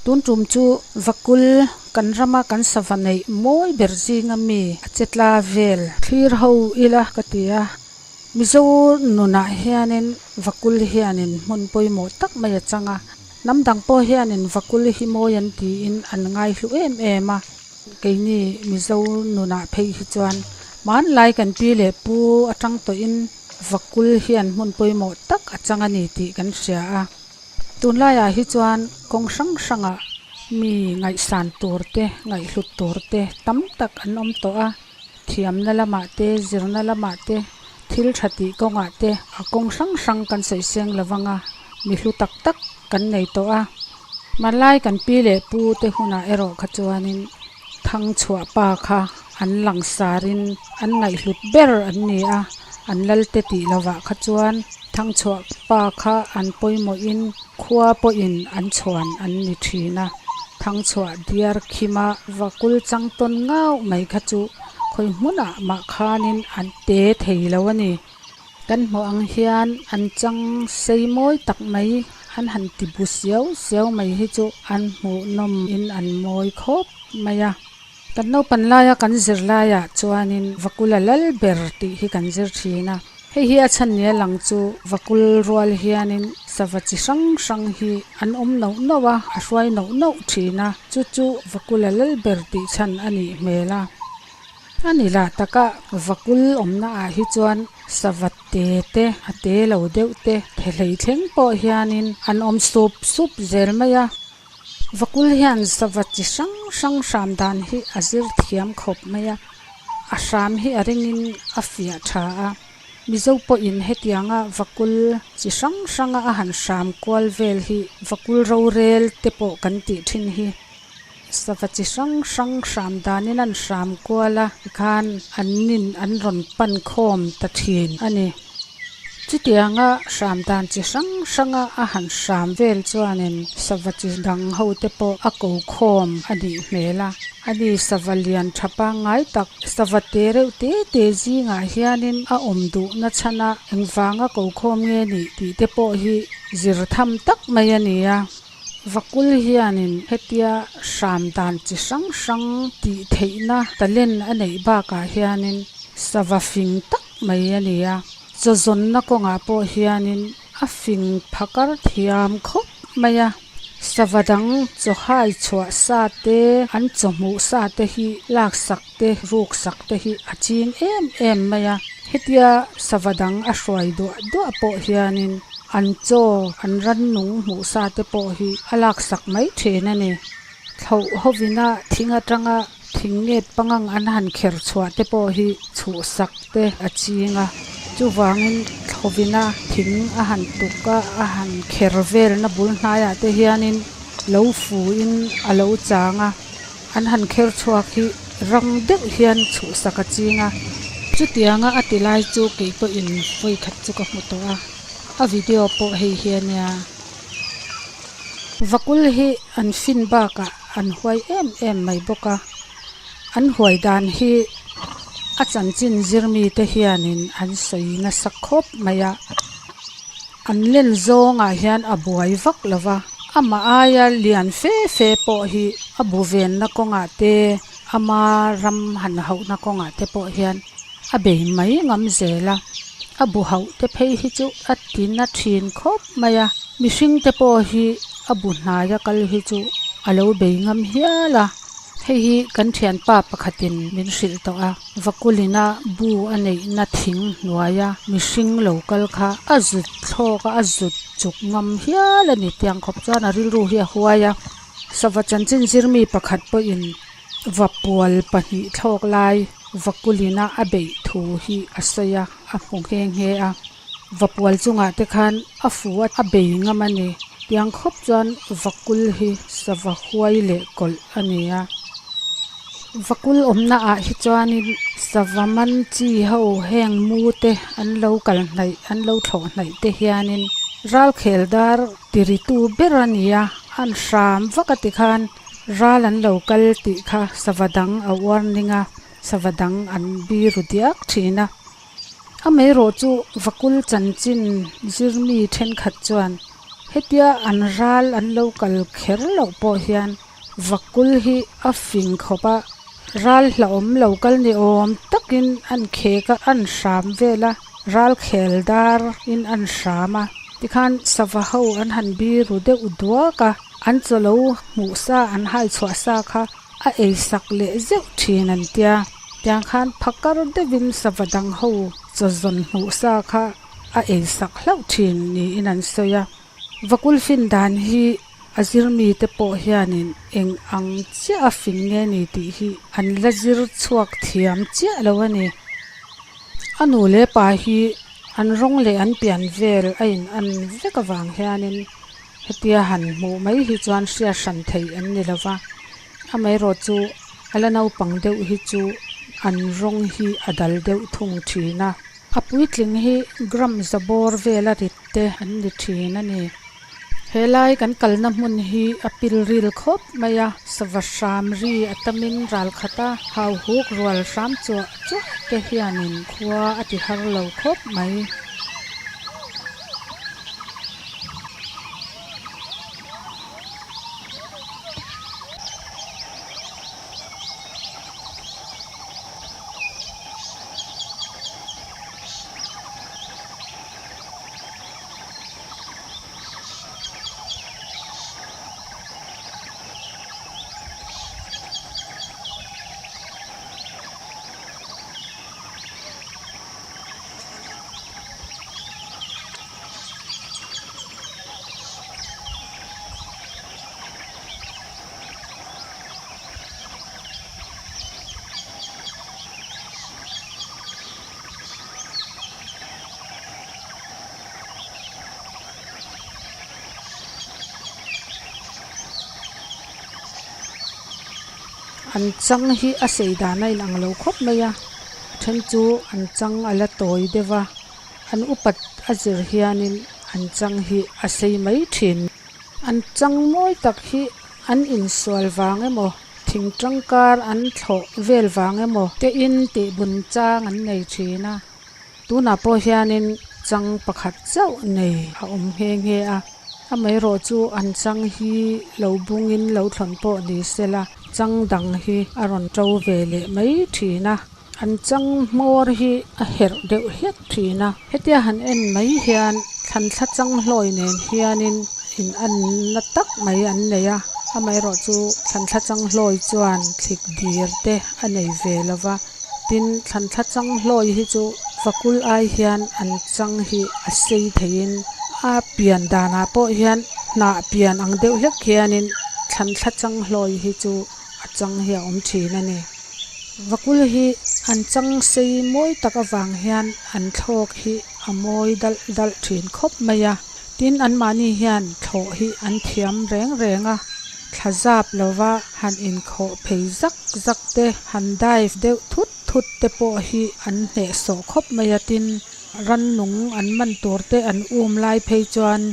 Tun tum chu vakul kan rama kan sava neih mawi ber zinga mi a che tla vel thlir ho ila ka ti a. Mizo nunah hianin vakul hianin hmun pawimawh tak mai a chang a, hnam dang pawh hianin vakul hi mawi an tiin an ngaihlu em em a. Keini Mizo nunah phei hi chuan hmanlai kan pi leh pu atang tawhin vakul hian hmun pawimawh tak a chang a ni tih kan hria a. Tunlaiah hi chuan kawng hrang hrangah mi ngaihsan tur te, ngaihhlut tur te tam tak an awm tawh a. Thiamna lamah te, zirna lamah te, thil tha tih kawngah te a kawng hrang hrang kan sawi seng lo vang a, mi hlu tak tak kan nei tawh a. Hmanlai kan pi leh pu te hunah erawh kha chuanin Thangchhuah pa kha an langsarin an ngaihhlut ber an ni a, an lalte tih lovah kha chuan Thangchhuah pa kha an pawimawhin khua pawhin an chhuan an ni thin a. Thangchhuah diar khima vakul chang tawn ngauh mai kha chu khawi hmunah mah khanin an te thei lo a ni. Kan hmuh ang hian an chang sei mawi tak mai an han ti bu siau siau mai hi chu an hmuhnawm in an mawi khawp mai a. Kan naupan laia kan zir laiah chuanin Vakula lal ber tih hi kan zir thin a. Hei hi a chhan nia lang chu Vakul rual hianin sava chi hrang hrang hi an awm nauh nauh a, a hruai nauh nauh thin a, chu chu Vakula lal ber tih chhan a nih hmel a. A ni lah taka Vakul awmna ah hi chuan sava te te, a te lo deuh te, thehlei thleng pawh hianin an awm sup sup zel mai a. Vakul hian sava chi hrang hrang hram dan hi a zir thiam khawp mai a, a hram hi a ringin a fiah tha a. Mizo pawhin hetianga vakul chi hrang hranga a han hram kual vel hi vakul rorel te pawh kan tih thin hi. Sava chi hrang hrang hram danin an hram kual a, tikhan an nin an rawn pan khawm ta thin a ni. Chutianga hram dan chi hrang hranga a han hram vel chuanin sava chi dang ho te pawh a ko khawm a nih hmel a. Ani sava lian tha pangngai tak, sava te reuh te te zingah hianin a awm duhna chhana engvanga ko khawm nge nih tih te pawh hi zir tham tak mai a ni a. Vakul hianin hetia hram dan chi hrang hrang tih theihna talent a neih bakah hianin sava fing tak mai a ni a. Chawzawnna kawngah pawh hianin a fing phakar thiam khawp mai a. Sava dang chawhai chhuah sa te, an chawhmuh sa te hi laksak te, ruksak te hi a ching em em mai a. Hetia sava dang a hruai duah duah pawh hianin an chaw, an rannung hmuh sa te pawh hi a laksak mai thin a ni. Thlauh hovina thing atanga thing nget pangang an han kher chhuah te pawh hi chhuhsak te a ching a. Chuvangin thlawhvina thing a han tuk a, a han kher velna bul hnaiah te hianin lo fuin a lo chang a. An han kher chhuak hi rang deuh hian chhuhsak a ching a. Chutianga a ti lai chu kei pawhin vawi khat chu ka hmu tawh a, a video pawh hei hi a nia. Vakul hi an fin bakah an huai em em mai bawk a, an huai dan hi a chanchin zirmite hianin an sawi nasa khawp mai a. An len zawngah hian a buai vak lo va, amah aia lian fe fe pawh hi a bu venna kawngah te, ama ram han hauhna kawngah te pawh hian a bei mai ngam zel a. A bu hauh te phei hi chu a ti na thin khawp mai a, mihring te pawh hi a bu hnaia kal hi chu a lo bei ngam hial a. Hei hi kan thianpa pakhatin min hrilh tawh a, Vakulina bu a neihna thing hnuaia mihring lo kal kha a zut thlawk a, a zut chuk ngam hial a ni. Tiang khawp chuan a rilru hi a huai a. Sava chanchin zirmi pakhat pawhin vapual pahnih thlawk lai Vakulina a beih thu hi a sawi a, a hmu nghe nghe a. Vapual chungah te khan a fu a, a bei ngam a ni. Tiang khawp chuan Vakul hi sava huai leh kawlh a ni a. Vakul awmna ah hi chuanin sava man chi ho heng mu te an lo kal hnaih an lo thlawh hnaih te hianin ralkhel dar tiritu ber a ni a, an hram vak a ti khan ral an lo kal tih kha sava dang a warning a, sava dang an biru diak thin a. Amaherawh chu Vakul chanchin zirmi thenkhat chuan Hetia an ral an lo kal kher loh pawh hian vakul hi a fing khawp a, ral hlauhawm lo kal ni awm takin an khek a, an hram vel a, ral khel dar in an hram a. Tikhan sava ho an han biru deuh duak a, an chaw lo hmuh sa an hai chhuah sa kha a ei sak leh zeuh thin an tia. Tiang khan phakar deuhin sava dang ho chaw zawn hmuh sa kha a ei sak hlauh thin niin an sawi a. Vakul fin dan hi a zir mite pawh hianin eng ang chiah a fin nge ni tih hi an la zir chhuak thiam chiah lo a ni. A nu leh pa hi an rawng leh an pian vel a in an vek avang hianin hetia han hmuh mai hi chuan hriat hran theih an ni lo va, amaherawh chu a la naupang deuh hi chu an rawng hi a dal deuh thung thin a. A puitling hi gram za bawr vela rit te an ni thin a ni. He lai kan kalna hmun hi a pil ril khawp mai a, sava hram ri a tamin ral khat a, hau huk rual hram chuah chuah te hianin khua a ti har lo khawp mai. An chang hi a sei dan a inang lo khawp mai a, a then chu an chang a la tawi deuh a, an upat a zir hianin an chang hi a sei mai thin. An chang mawi tak hi an insual vang emaw thing tangkar an thlawh vel vang emaw te in tih bun chang an nei thin a. Tunah pawh hianin chang pakhat chauh nei a awm nghe nghe a, amaherawh chu an chang hi lo bungin lo thlawn pawh ni sela chang dang hi a rawn to ve leh mai thin a, an chang hmawr hi a herh deuh hlek thin a, hetia han en mai hian thlan thla chang hlawi nen hianin in anna tak mai an nei a, amaherawh chu thlan thla chang hlawi chuan thlik dir te a nei ve lova. Tin, thlan thla chang hlawi hi chu fakul ai hian an chang hi a sei theiin a pian danah pawh hian hnah pian ang deuh hlek hianin thlan thla chang hlawi hi chu a chang hi a awm thin a ni. Vakul hi an chang sei mawi tak avang hian an thlawk hi a mawi dalh dalh thin khawp mai a. Tin, anmahni hian thlawh hi an thiam reng reng a, thla zap lova han inkhawh phei zak zak te, han dive deuh thut thut te pawh hi an hnehsawh khawp mai a. Tin, rannung an man tur te an um lai phei chuan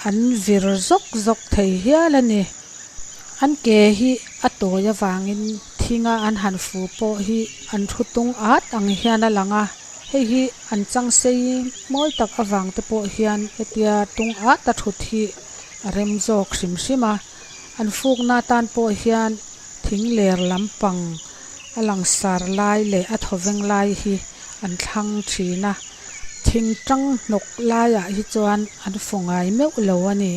an vir zawk zawk thei hial a ni. An ke hi a tawi avangin thinga an han fu pawh hi an thu tung at ang hian a lang a. Hei hi an chang sei mawi tak avang te pawh hian hetia tung at a thut hi a rem zawk hrim hrim a, an fukna atan pawh hian thing ler lampang a langsar lai leh a thawveng lai hi an thlang thin a, thing tang hnawk laiah hi chuan an fu ngai meuh lo a ni.